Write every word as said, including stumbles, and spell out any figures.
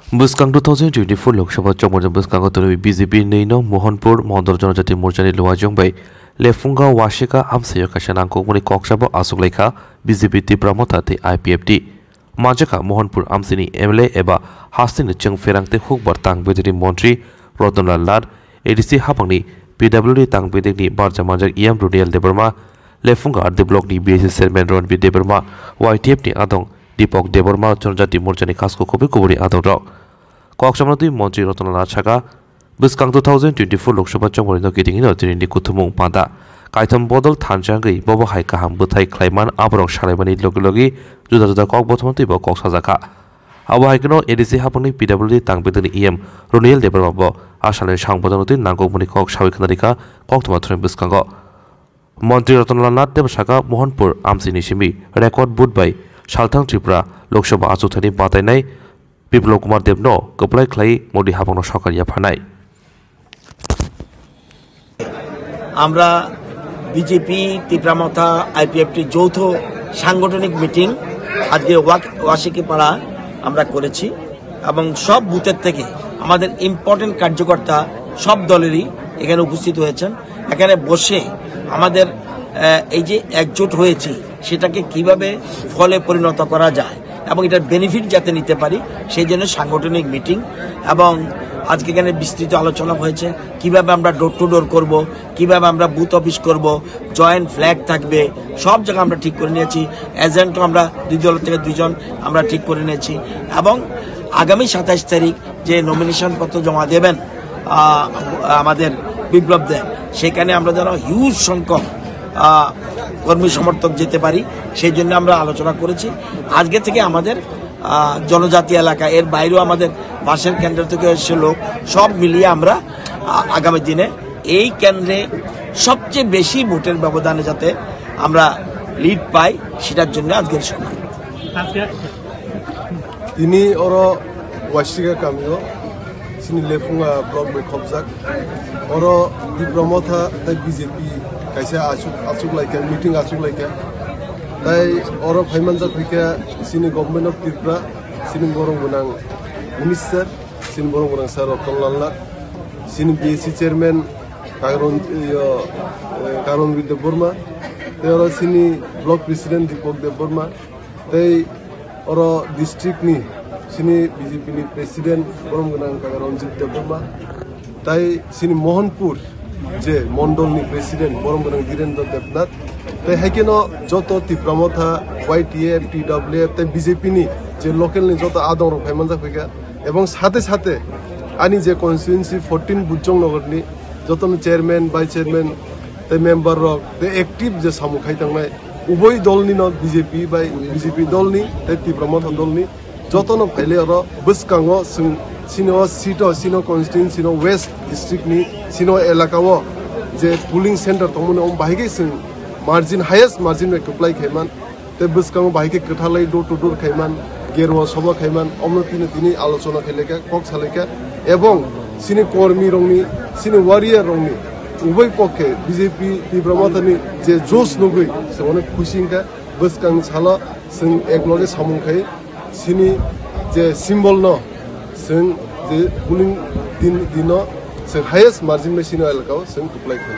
Bwskang two thousand twenty-four Lok Sabha chongmani bwskango tonwi B J P nwi no Mohanpur Mondol Jonojati Morchani Luajong bai Lefunga Wasika amsaio kaisa nangkukmani kok sabo achuklaikha B J P Tipra Motha tei I P F T. Manjakha Mohanpur amsini M L A eba hasteni chwng pherang tei hukbar tang bedini montri Ratan Lal Nath, A D C hapangni P W D tang bedekni barja manjak E M Roniel Debbarma, Lefunga R D blockni B S C chairman Ranbir Debbarma, Y T F ni adong Deepak Debbarma, Jonojati Morchani Khasko Khobwi Kuburni adongrok. Kok samano twi montri Ratan Lal Nath saka, bwskang two thousand twenty-four Lok Sabha chongmani no kitingino tinini kuthumung panda kaithom bodol thansa wngwi bobo hai kaham bwthai khlaiman aborok salaimani logi logi juda juda kok bothomno twibo kok sajakha. Abo hai kheno A D C hapangni P W D tang bedekni E M Roniel Debbarma bo a salni sangbothano twi nangkukmani kok sawi khwnarikha koktwma thani bwskango. Montri Ratan Lal Nath Deb saka Mohanpur amsini simi record vote bai Salthang Tripura Lok Sabha achukthani batainai Biplab Kumar Debno kwplai khlai Modi hapangno sokar yapharnai. আমরা বিজেপি, তীব্রা মথা, আইপিএফটি যৌথ সাংগঠনিক মিটিং আজকে ওয়াক-, ওয়াসিকিপাড়া আমরা করেছি এবং সব বুথের থেকে আমাদের ইম্পর্টেন্ট কার্যকর্তা সব দলেরই এখানে উপস্থিত হয়েছেন। এখানে বসে আমাদের, আহ, এই যে একজোট হয়েছি, সেটাকে কিভাবে ফলে পরিণত করা যায় এবং এটার বেনিফিট যাতে নিতে পারি, সেই জন্য সাংগঠনিক মিটিং। এবং আজকে এখানে বিস্তৃত আলোচনা হয়েছে কিভাবে আমরা ডোর টু ডোর করব, কিভাবে আমরা বুথ অফিস করব, জয়েন্ট ফ্ল্যাগ থাকবে, সব জায়গা আমরা ঠিক করে নিয়েছি। এজেন্টও আমরা দুই দল থেকে দুইজন আমরা ঠিক করে নিয়েছি এবং আগামী সাতাইশ তারিখ যে নমিনেশন পত্র জমা দেবেন, আহ, আমাদের বিপ্লব দেব, সেখানে আমরা যেন হিউজ সংখ্যক, আহ, কর্মী সমর্থক যেতে পারি, সেই জন্য আমরা আলোচনা করেছি। আজকে থেকে আমাদের, আহ, জনজাতি এলাকা, এর বাইরেও আমাদের পাশের কেন্দ্র থেকে এসে লোক, সব মিলিয়ে আমরা, আহ, আগামী দিনে এই কেন্দ্রে সবচেয়ে বেশি ভোটের ব্যবধানে যাতে আমরা লিড পাই, সেটার জন্য আজকের সভা। Tini oro Waisika kamio, chini Lefunga block bai khopjak. Oro Tipra Motha tei B J P kaisa achuk, achuk laikha, meeting achuk laikha. Tai oro phaimanjak phaikha chini Government of Tripura, chini borok gwnang minister, chini borok gwnang sir Ratan Lal Nath, chini B S C chairman Karon, iyo, eh, Karon Debbarma, tei oro chini block president Deepak Debbarma, tei oro district ni chini B J P ni president borom gwnang kaka Ranjit Debbarma, tei chini Mohanpur je mondol ni president borom gwnang Dhirendra Debnath, tei haikhe no joto Tipra Motha, Y T F, T W F tei B J P ni je local ni joto adong rok phaimanjak phaikha, ebong sate sate ani je constituency fourteen Bujong Nagar ni joto ni chairman, vice chairman tei member rok tei active je samung khai tangnai, uboi dol ni no B J P bai B J P dol ni tei Tipra Motha dol ni joto no phaile oro bwskango chwng chini o seat o, chini o constituency no West district ni chini o elaka o je polling center tongmani, omo bahai khe chwng margin, highest margin bai kwplai khaiman. Tei bwskango bahai khe kwthalai door to door khaiman, gerwa soba khaiman, omno tini tini alochona khailai kha, kok salai kha, ebong chini kormi rokni, chini warrior rokni uboi pokhe B J P Tipra Mothani je josh nugwi se onek khusi wngkha. Bwskangni salo chwng ekloge samung khai chini je symbol no chwng je polling din, dino chwng highest margin bai chini elaka o chwng kwplai kha.